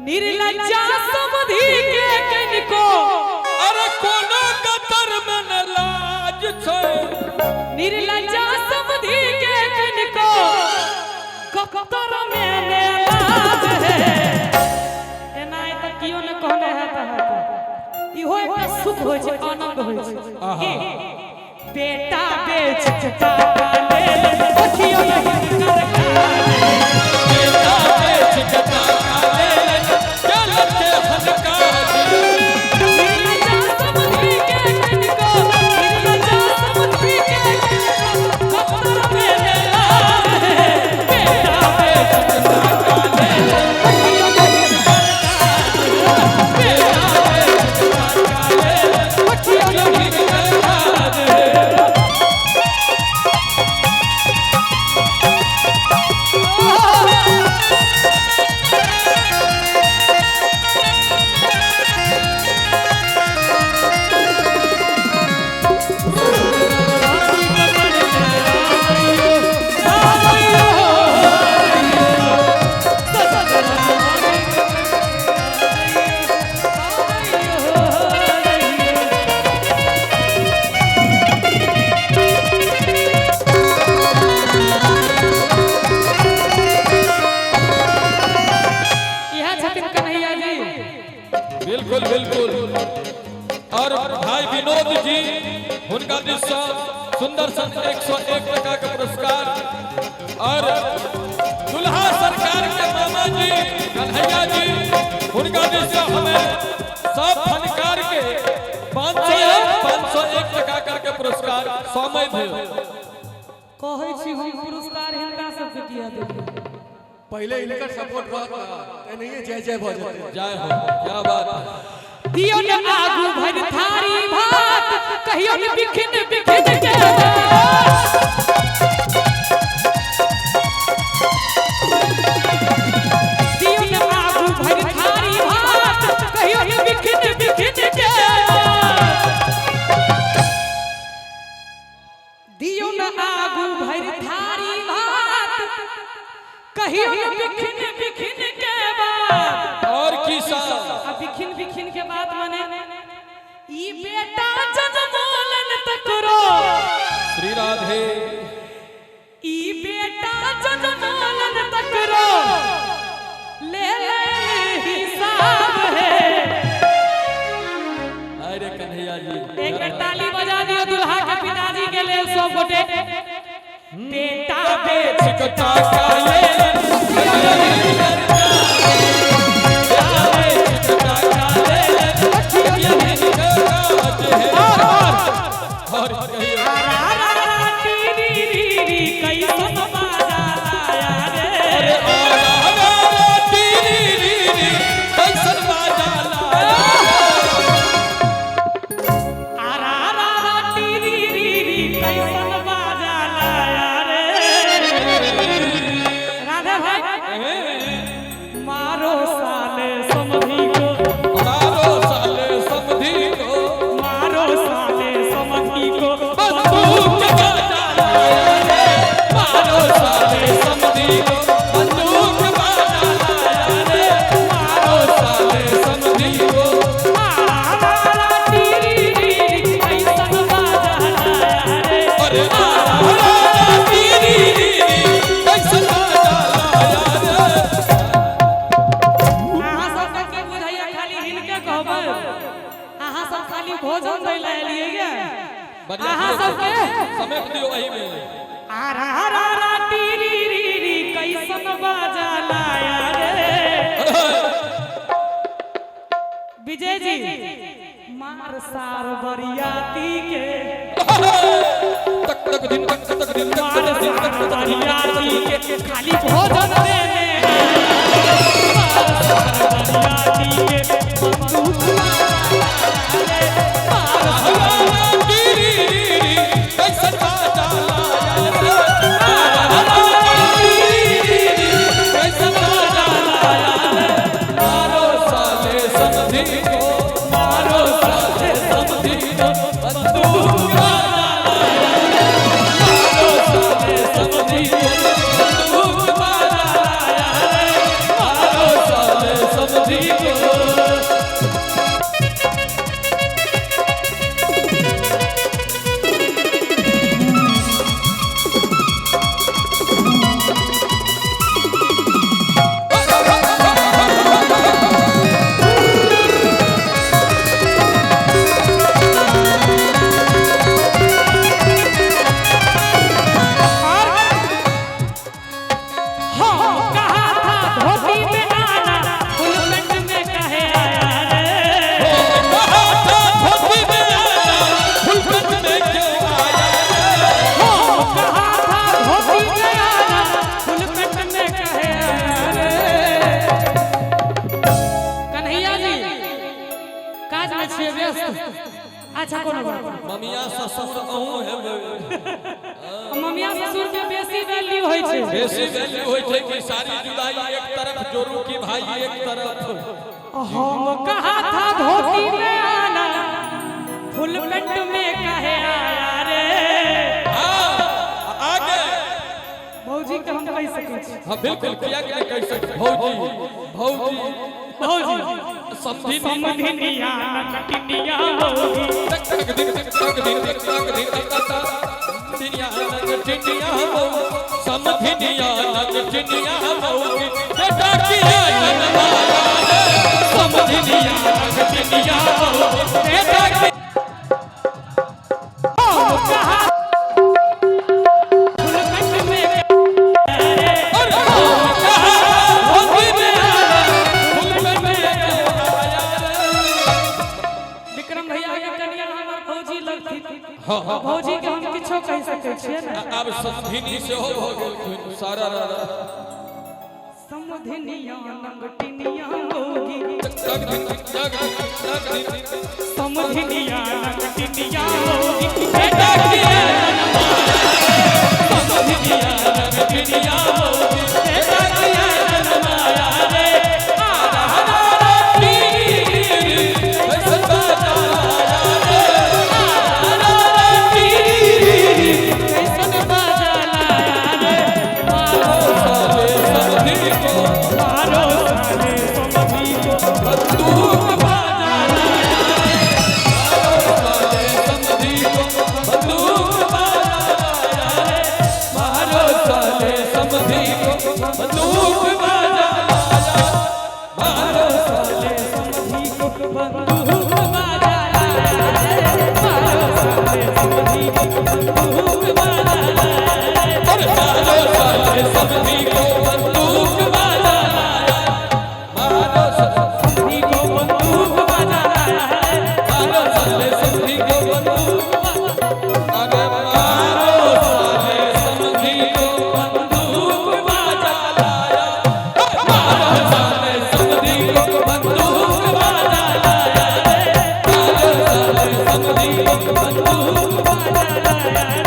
निर्लज्जा समधि के कनिको। अरे कोनो गतर में न लाज छै। निर्लज्जा समधि के कनिको गतर में ने लाज है। एना आइ तक कियो ने कहने हैत अहाँके। इहो एकटा सुख होइ छै, आनंद होइ छै। आहा। की बेटा बेच टाका लेल देखियो नहीं कर काज। बेटा बेच के टाका लेल केलक केहन काज। निर्लज्जा समधि के कनिको, निर्लज्जा समधि के कनिको गतर में ने लाज है। बेटा बेच टाका लेल देखियो नहीं कर काज। बेटा बेच के टाका लेल देखियो नहीं केलक काज। इएह छथिन कन्हैया जी। बिल्कुल बिल्कुल। और भाई विनोद जी हुनका दिस सँ सुंदर सन 101 टका के पुरस्कार और दुल्हा सरकार के मामा जी कन्हैया जी हुनका दिस सँ हमें सब फनकार के 501 टका करके पुरस्कार समय भेल। कहै छी हम पुरस्कार हिनका सबके किया देबै? पहिले हिनकर सपोर्ट रहत ना तेनाहिए जय जय भऽ जेतै। जय हो, क्या बात है। दियौ ने आगू भरि थारी भात, कहियो ने बिखिन बिखिन के बात। दियौ ने आगू भरि थारी भात, कहियो ने बिखिन बिखिन के बात। दियौ ने आगू भरि थारी भात, कहियो ने बिखिन बिखिन के बात। और की सा आ बिखिन बिखिन के बात माने ई बेटा जनमोलन तकरो। श्री राधे। ई बेटा जनमोलन तकरो ले ले हिसाब है। अरे कन्हैया जी, एक बेर ताली बजा दियो दुल्हा के पिताजी के लेल सब गोटे। बेटा बेच बेच के टाका लेल बेच के टाका लेल केहन काज है। और कहियो। रा रा रा टी री री री कैसन बाजा लाया रे। अरे आरा रा रा टी री री री कैसन बाजा लाया। आरा रा रा टी री री री कैसन बाजा लाया रे। राधे भाई, मारो साले समधी को, मारो साले समधी को, मारो साले समधी को बंदूक बाजा लाया रे। मारो साले समधी को बंदूक बाजा लाया रे। मारो साले समधी को। आरा रा रा टी री री री कैसन बाजा लाया रे। अरे आरा रा रा टी री री री कैसन बाजा लाया रे। अहाँ सबके की बुझाइया खाली हिनके कहबै? अहाँ सब खाली भोजन दै लए एलियै गे। बढ़िया। अहाँ सबके समेट दियो वही में। आरा रा रा टी री री री कैसन बाजा लाया रे। विजय जी, मार सार बरियाती के, तक तक दिन तक तक दिन तक मार तक दिन सार तक तक दिन बरियाती के खाली भोजन देने आया। मार सार बरियाती के बंदूक बाजा रे। मार रा रा टी री री री कैसन बाजा लाया रे। रा रा रा टी री री री कैसन बाजा लाया रे। मारो साले समधी को, मारो साले समधी को बंदूक बाजा लाया रे। मारो साले समधी को बंदूक बाजा लाया भौजी को। और हो कहा था धोती में आना, फुल पेंट में कहे आया रे। कहा था धोती में आना, फुल पेंट में क्यों आया रे? हो कहा था धोती में आना, फुल पेंट में कहे आया रे। कन्हैया जी काज में छियै व्यस्त। अच्छा कोनो बात नहि। ममिया ससुर अहूँ हेबै। ममिया ससुर के बेसी वैल्यू होइ छै। बेसी वैल्यू होइ छै कि सारी जुदाई एक तरफ जोरू की भाई एक तरफ। हम कहा था धोती में आना, फुल पेंट में कहे आया रे। हाँ, आगे। भौजी के हम कहि सकै छी। हाँ बिल्कुल, किया के नहीं कह सकते भौजी, भौजी भौजी समझी समधिनिया नकटिनिया भौजी। तक तक दिन तक तक दिन तक तक दिन तक तक दिनिया नकटिनिया भौजी, समधिनिया नकटिनिया भौजी, बेटा किया जनमाया रे, समधिनिया नकटिनिया भौजी, बेटा किया। हम कहा फुल पेंट में रे। और हम कहा धोती में आना, फुल पेंट में क्यों आया रे? विक्रम भैया के कनिया हमर भौजी लगथिन। हाँ, हाँ। भौजी के हम किछो कहि सकै छियै ने। आब समधिनी सेहो भऽ गेलखिन सारा रा समधिनिया नंगटिनिया भौजी, तक दिन तक दिन तक दिन समधिनिया नंगटिनिया भौजी, बेटा किया जनमाया रे, समधिनिया नंगटिनिया भौजी, बेटा किया जनमाया रे, आधा तीर कैसन बाजा लाया रे, आधा तीर कैसन बाजा लाया रे। मारो साले समधी को मारो साले समधी को बंदूक बाजा लाया रे, मारो साले समधी को बंदूक बाजा लाया रे, मारो साले समधी को बंदूक बाजा लाया, मारो साले समधी को बंदूक बाजा लाया रे। मारो साले समधी को बंदूक बाजा लाया रे। और मारो साले समधी को बंदूक बाजा लाया, मारो साले समधी को बंदूक बाजा लाया रे। मारो साले समधी को बंदूक, अरे मारो साले समधी को बंदूक बाजा लाया, मारो साले समधी को बंदूक बाजा लाया रे, मारो साले समधी को बंदूक बाजा लाया